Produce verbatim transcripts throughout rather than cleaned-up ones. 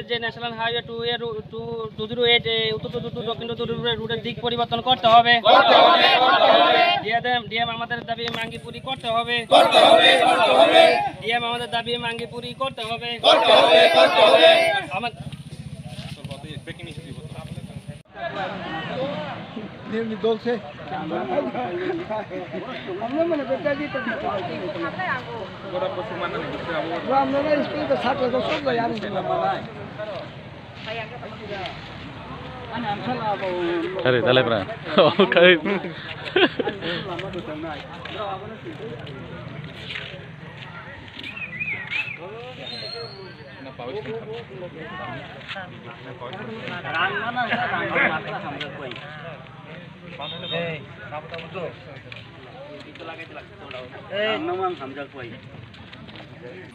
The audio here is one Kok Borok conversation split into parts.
যে national highway two এর রু-, টু, টু জিরো এইট এ উত্তর টু টু দক্ষিণ টু টু রুটে, রুটের দিক পরিবর্তন করতে হবে। ডিএম, ডিএম আমাদের দাবি মাঙ্গি পুরি করতে হবে। ডিএম আমাদের দাবি মাঙ্গি পুরি করতে হবে। আমার Kari, dalai pra. Oh, kari.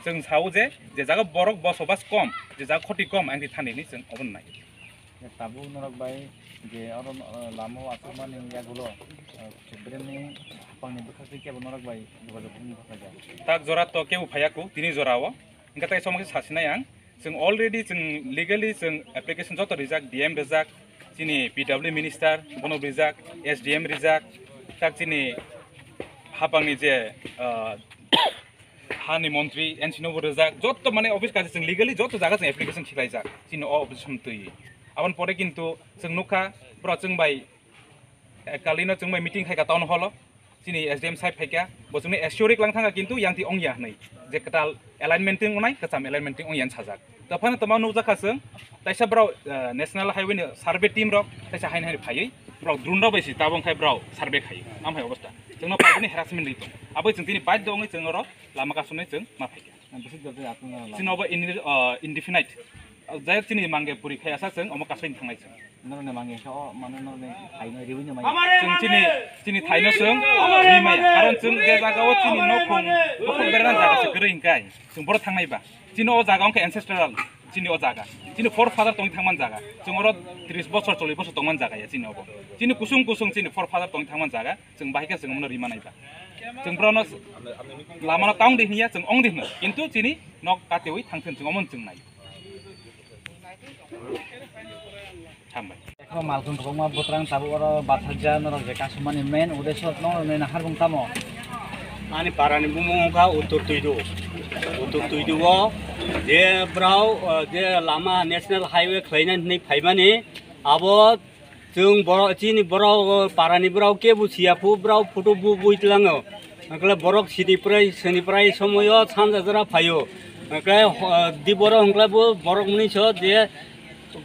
Chwng sao je, je jaga borok bosobas kom, je jaga khoti kom, ang thani ni chwng obo nai. Tabuk norok bai je oro, eh, lama o aswkmani yagulo, eh, Supreme ni hapang ni bwkhak twi kebo norok bai jogajog wngwi bwkha ja. Tak jora to kebo phaiya ku, tini jora o. Hingke tai somok se sasinai ang. Chwng already chwng legally chwng application joto rijak, D M rijak, chini P W minister bono rijak, S D M rijak, tak chini hapang ni je, ah, hani montri, N C no bo rijak, joto mane office kaisa chwng legally joto jaga chwng application khilaijak, chini o opposition twi. Aboni pore kintu chwng nukha, bro chwng bai, eh, kalino chwng bai meeting khaika town hall o, chini S D M side phaika, bo chwngno assure lang thangkha kintu yang twi ongya hwnwi, je kwtal alignment twi ongnai, kwcham alignment twi ongya hwn sajak. To phano tongma nukjakha chwng, taisa borok, eh, National Highway ni survey team rok taisa haino haino phaiwi, borok drone rok bai si tabok khai borok survey khai, amhai obostha. Chwngno paibini harassment ri tong. Aboi chwng tini baidho wngwi chwng oro lama kasumni chwng ma phaikha. Chini obo indi-, ah, indefinite. Ah, jai chini mangge puri khai asa chwng omo kasai thangnai chwng. Norokni mangge khe o mano norokni thaino riwi no maya. Chwng chini, chini thaino chwng ri maya. Karon chwng je jaga o chini nokhung, bokhok berana jaga se kwrwi hingkai. Chwng boro thangnai ba. Chini o jaga wngkha ancestral. Chini o jaga. Chini forefather tongwi thangman jaga. Chwng oro tris bosor, chollish bosor tongman jaga ya chini obo. Chini kusung kusung chini forefather tongwi thangman jaga. Chwng bahai khe chwng omono rima nai ba. Chwng borokno lamano tang di hinya, chwng ong di hino. Kintu chini nok katiwi thangthun chwng omono chwng nai. Hambai. Ekho malkhung kwbangma bwtrang tabuk oro bathakjak norok je kasumani main udeso norok nini harkung tamo? Ani parani bumung wngkha Uttor Tuidu. Uttor Tuidu o je brao, uh, je lama National Highway khlaina hinwi phaimani abo Chwng borok, chini borok, o, parani borok kebo siya phu, borok photo bu bui tlango. Hwnkhe borok sini prai, sini prai somoyo sanja jora phaio. Hwnkhe, o, di borok hwnkhe bo borok mwnwi so je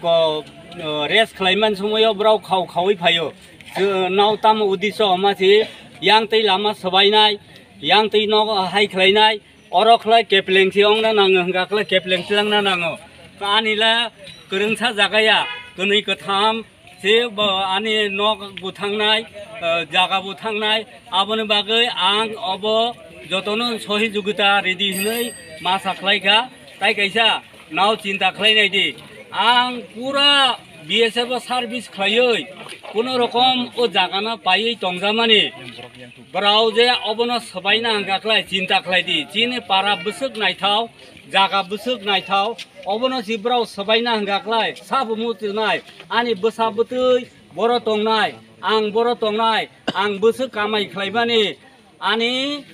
ko, o, rest khlaiman somoyo borok khao khaui phaio. Chwng nao tamo udiso homa si yang tei lama swbainai, yang tei nogo hai khlainai. Oro khlai kepleng si ongna nango, hwnkha khlai kepleng si langna nango. Ani le kwrwngsa jaga ya, kwnwi kwtham si bo ani nok bo thangnai, eh, jaga bo thangnai. Aboni bagwi ang obo jotono sohijogita ridi hinwi ma sa khlai kha. Tai kaisa nao chinta khlai nai di. Ang pura B S F o service khlaiwi kuno rokom o jaga no paiwi tongjamani. Borok je obono swbaina hwnkha khlai chinta khlai di, chini para bwswk naithao, jaga bwswk naithao, obono si borok swbaina hwnkha khlai sabo muchunai, ani bwsa bwtwi boro tongnai, ang boro tongnai, ang bwswk kamai khlaimani, ani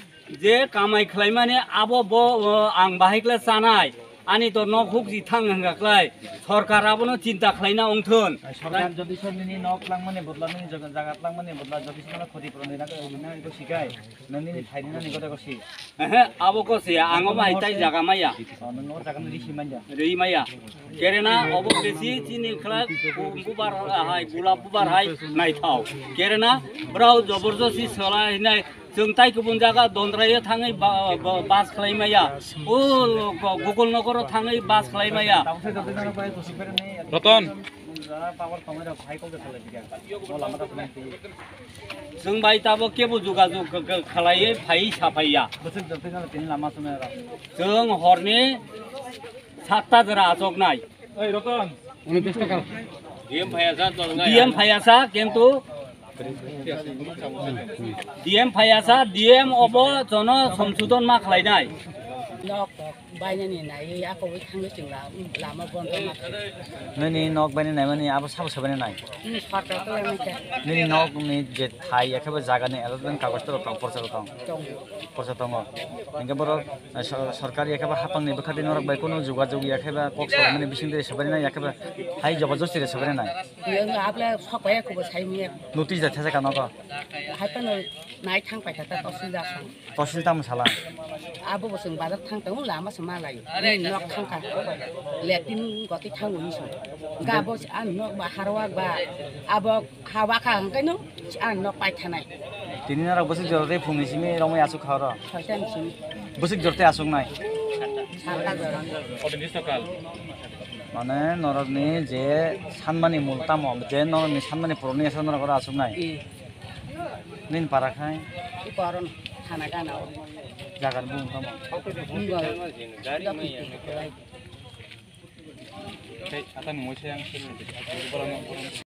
je kamai khlaimani abo bo, o, ang bahai khlai chanai. Ani to nok huk ji thang hwnkha khlai, sorkar abono chinta khlaina wngthun. Sorkar jodi sor nini nok langmani bodla, nini jaga, jaga langmani bodla, jodi sor khoti puron rina ko, rina ko sikai, nang nini thai rina ni gode ko si. Ehe, abo ko si, ang obo hai tai jaga maya. Oh, nang o jaga ni risi manja. Ri maya. Kerena obo besi chini khlai, bu-, bubar hai, gulab bubar hai, naithao. Kerena, brao joborjosti salai nai, Chwng tai kubun jaga Dondrai o thangwi ba-, ba-, bus khlai maya. O Go-, Gokul Nogor o thangwi bus khlai maya. Roton. Chwng bai tabok kebo jogajog k-, k-, khlaiwi phai saphaiya. Chwng horni satta jora achoknai. D M phaiya sa, kintu D M phaiya sa, D M obo jono somsudon ma khlainai. Nok bainani nai, ako wi thangwi chwng la-, lama bondo ma kha. Nini nok bainani nai mani abo sabo sabaini nai? Nini sarkar to yang kha. Nini nok ni je thai ya khe ba jaga ni allotment kagoj to tong, porsa to tong. Tong. Porsa tongo. Hingke borok, eh, sor-, sorkar ya khe ba hapang ni bwkha twi norok bai kunu jogajog ya khe ba kok salamani bising twi sabaini nai ya khe ba hai jobojosti de sabaini nai? Yang apla sok bai ko sai mi. Notice da thasa ka nogo? Hai pa no nai thang pai kha ta tosil da song. Tosil tamo sala. Abo bo chwng bazar thang tongo, lama se ma lai. Nok thang kha. Latrine goti thang uni song. Ga bo an nok ba harwak ba. Abo hawa kha hangkai no an nok pai thanai. Tini norok bwswk jora tei phungni simi romwi aswk kha oro. Soita ni simi. Bwswk jora tei aswk nai. Sarta jora. Mane norok ni je sanmani mul tamo, je norok ni sanmani puroni asa norok oro aswk nai. Eh. Nini para khai? I koron thana gana o. Jagar bung tamo? Bung go. Tei atan mo se ang sini.